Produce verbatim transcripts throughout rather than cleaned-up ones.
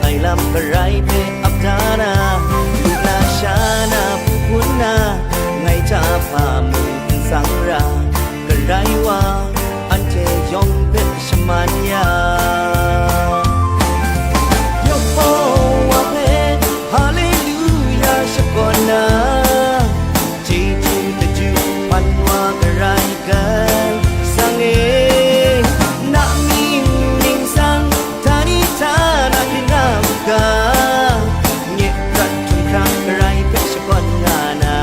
Ai lam Karai hpe ap da na, lu na sha na, hpun na, ngai hta hpa mung n tsang ra, Karai wa, anhte yawng hpe shaman ya. Yehowa hpe, Haleluya, shakawn na, chyeju laju hpan wa Karai katsang e, na mying ningsang, htani htana hkingga u ga, nye prat hkrum hkra Karai hpe shakawn nga na.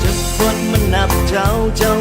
Jahpawt manap jau jau